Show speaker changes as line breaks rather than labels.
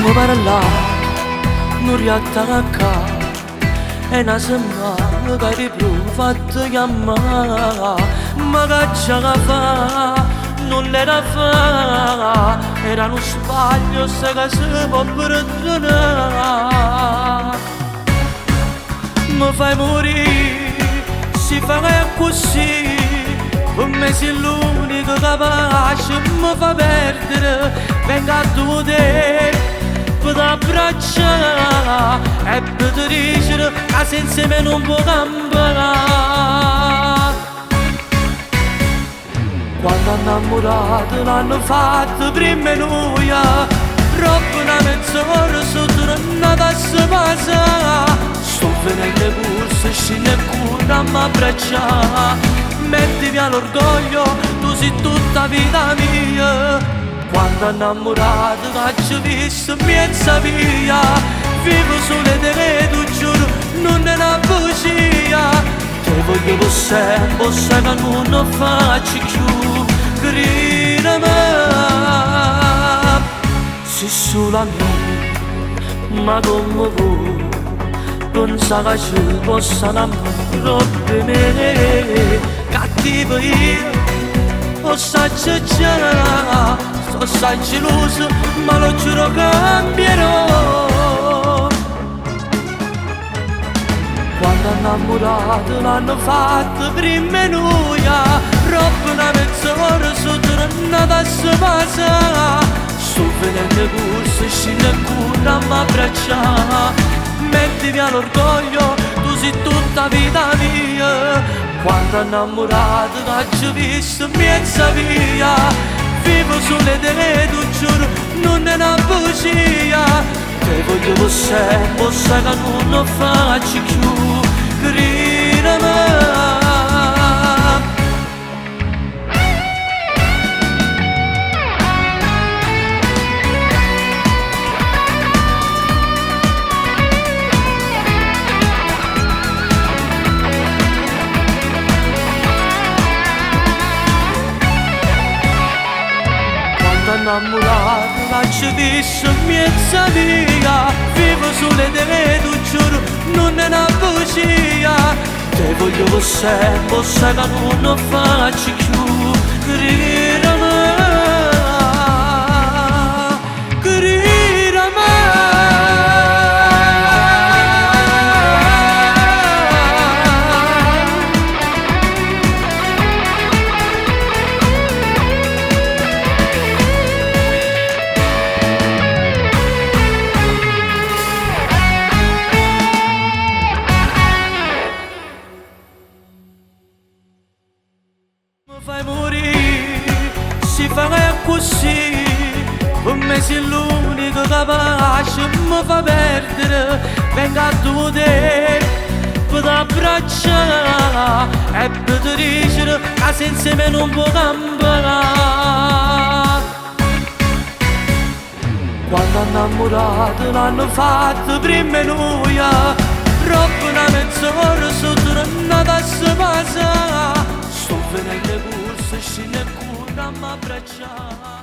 Me pare là, non riattacca. E una settimana che riprovo a chiamare. Ma che ce la fa? Non l'era fa. Era uno sbaglio se che si può perdonare. Mi fai morire, si fa così. Per me sei l'unico capace, mi fa perdere. Venga a tu te per abbracciare e per dire che senza me non può cambiare. Quando innamorato l'hanno fatto prima noi, roba una mezz'ora sono tornata a casa. Sto venendo corsa, scende cura, mi abbraccia. Metti via l'orgoglio, tu sei tutta vita mia. Quando innamorato t'ho visto in mezza via, vivo solo te, tu giuro, non è una bugia. Te voglio per sempre, sai che non faccio più, credimi. Sei sola mia, ma come vuoi, pensa che ci possa innamorare per me. Cattivo io, o sai già, sono assai geloso, ma lo giuro cambierò. Quando innamorato l'hanno fatto prima noi, roba una mezz'ora sono tornata a casa. Sto venendo corsa, scende cura, mi abbraccia. Metti via l'orgoglio, tu sei tutta vita mia. Quando innamorato t'ho visto in mezza via, vivo solo te, tu giuro, non è una bugia. Te voglio per sempre, sai che non faccio più, credimi. Quando innamorato l'ho visto in mezza via, vivo solo te, tu giuro, non è una bugia. Te voglio per sempre, sai che non faccio più, credimi, credimi. Mi fai morire, si fa così, per me sei l'unico capace, mi fa perdere. Venga a tu te, per abbracciare e per dire che senza me non può cambiare. Quando innamorato l'hanno fatto prima noi, roba una mezz'ora sono tornata a casa. Sto venendo corsa, scende cura, mi abbraccia.